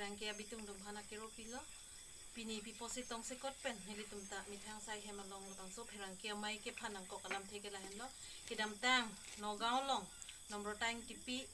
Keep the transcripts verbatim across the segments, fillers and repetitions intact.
Pherangke abitung atum aphan akero pilo. Pini pi apotsi tongsekot pen nelitum ta methang asai hem along labangso pherangke amei kephan nangkok alamthe ke lahenlo. Kedamtang Nagaon along Nomrota Ingtipi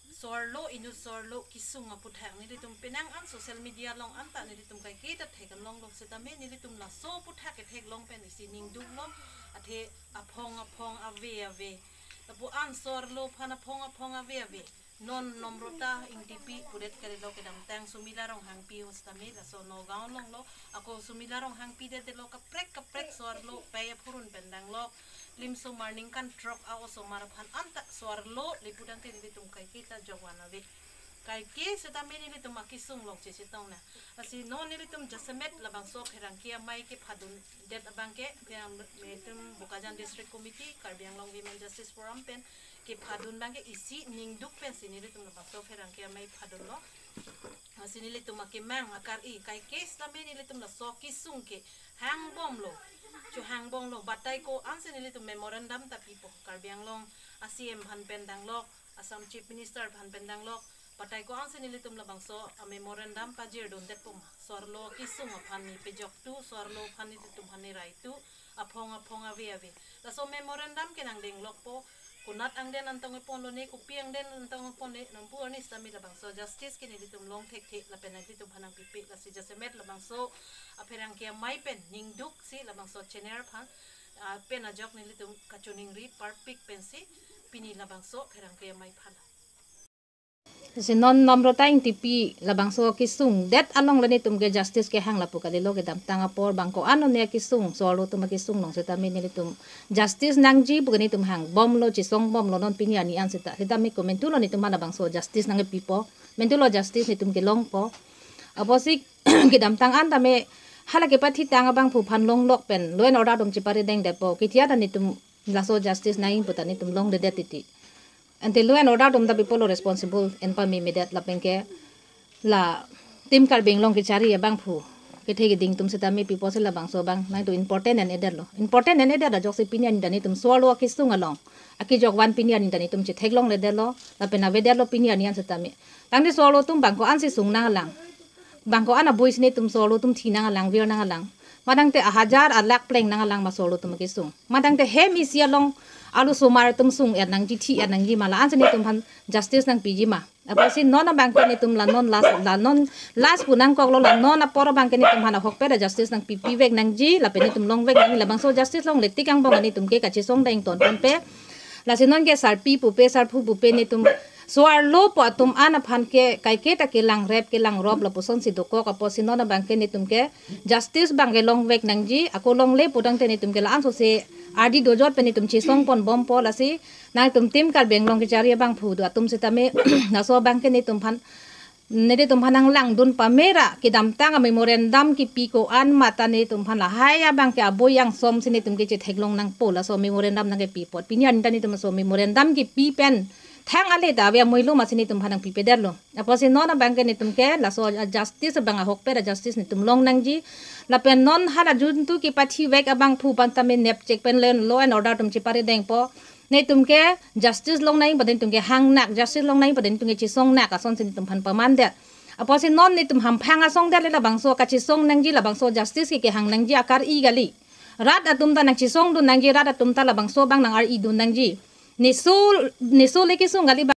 so-arlo inut so-arlo kesung aputhak nelitum penang an social media along anta nelitum kaiketa theklonglo setame nelitum laso aputhak ketheklong pen isi ningduklo, athe aphong aphong ave ave. Lapu an so-arlo aphan aphong aphong ave ave. Non Nomrota Ingtipi pudet kalilo, kedamtang Sumila Ronghangpi ho setame laso Nagaon alonglo, ako Sumila Ronghangpi detdetlo, kaprek kaprek so-arlo pei aphurun pen danglok, lim osomar ningkan throk a-osomar aphan anta so-arlo le pu tangte nelitum kaiketa jokvan ave. Kaike setame nelitum akesung along chechetong nang. Lasi non nelitum jasemet labangso pherangke amei kephadundet abangke, pherang nelitum Bokajan District Committee, Karbi Anglong Women Justice Forum pen kephadun abangke isi ningduk pensi nelitum labangso pherangke amei phadunlo. Lasi nelitum akemang akari, kaike setame nelitum laso kesung ke hangbomlo, chohangbomlo, batai ko-an si nelitum memorandum ta pipo, Karbi Anglong a-C M aphan pen danglok, Assam Chief Minister aphan pen danglok, batai ko-an si nelitum labangso a-memorandum pajirdundetpo ma, so-arlo kesung aphan ne pejoktu, so-arlo aphan nelitum aphan ne raitu, aphong aphong ave ave. Laso memorandum ke nangdenglokpo, konat angden antong eponlo ne, kopi angden antong epon ne, nangpu arni setame labangso justice ke nelitum long thekthe lapen nanglitum aphan nangpipe. Lasi jasemet labangso apherangke amei pen ningduk si labangso channel aphan, ah, pen ajok nelitum kachiningri parpik pensi pini labangso pherangke amei phan. Si non Nomrota Ingtipi labangso kesungdet along le nelitum ke justice kehang lapu kalilo, kedamtang apor bang ko-an one kesung, so-arlo atum akesung along setame nelitum justice nangji pu ke nelitum hangbomlo, chesongbomlo non pini arni an seta. Setame komantulo nelitum aphan labangso justice nangkepipo, mantulo justice nelitum kelongpo. Apotsi kedamtang an tame hala kepathitang abangphu aphan longlok pen law and order atum cheparidengdetpo, ketia ta nelitum laso justice nangji pu ta nelitum longledet titi. Ante law and order atum ta pipolo responsible en pamemedet lapen ke la Team Karbi Anglong kechari abangphu kethe keding atum setame pi apotsi labangso abang nangtum important en-edetlo. Important en-edet ajoksi pini arni ta nelitum so-arlo akesung along akejokvan pini arni ta nelitum chetheklongledetlo, lapen avedetlo pini arni an setame. Tangte so-arlo atum bang ko-an si sung nanglang, bang ko-an abui si nelitum so-arlo atum thi nanglang, vir nanglang. Matangte ahajar alakh pleng nanglang ma so-arlo atum akesung. Matangte hem isi along arlo osomar atum sung-et nangji, thi-et nangji ma, la-an si nelitum aphan justice nangpiji ma. Apotsi non abangke nelitum la non last, la non last pu nangkoklo, la non apor abangke nelitum aphan ahokpet a-justice nangpipi vek nangji, lapen nelitum longvek nangji, labangso justice longle tik angbong nelitum ke kachesongdeng tonponpe. Lasi non ke sarpi pupe, sarphu pupe nelitum so-arlo pu atum an aphan ke kaiketa kelangrep kelangrop lapusonsi dokok, apotsi non abangke nelitum ke justice abangke longvek nangji, ako longle pu tangte nelitum ke la-an sose ardi dojot pen nelitum chesongponbompo. Lasi nangtum Team Karbi Anglong kechari abangphu do atum setame laso abangke nelitum aphan, nelitum aphan nanglangdun pamera, kedamtang a-memorandum kepi ko-an mate nelitum aphan lahai abangke abui angsom si nelitum ke chetheklong nangpo, laso memorandum nangkepi apot. Pini arni ta nelitum laso memorandum kepi pen thang ale ta ave amoilo masi nelitum aphan nangpipedetlo. Apotsi non abangke nelitum ke laso a-justice abang ahokpet a-justice nelitum long nangji. Lapen non hala juntu kepathi vek abangphu aphan tame nepchek pen law and order atum cheparidengpo. Nelitum ke justice long nangji pu ta nelitum ke hangnak, justice long nangji pu ta nelitum ke chesongnak asonsi nelitum aphan pamandet. Apotsi non nelitum hamphang asongdet le labangso kachesong nangji, labangso justice ke kehang nangji akari kali. Rat atum ta nangchesongdun nangji, rat atum ta labangso abang nang-aridun nangji. Neso, neso le kesung kali.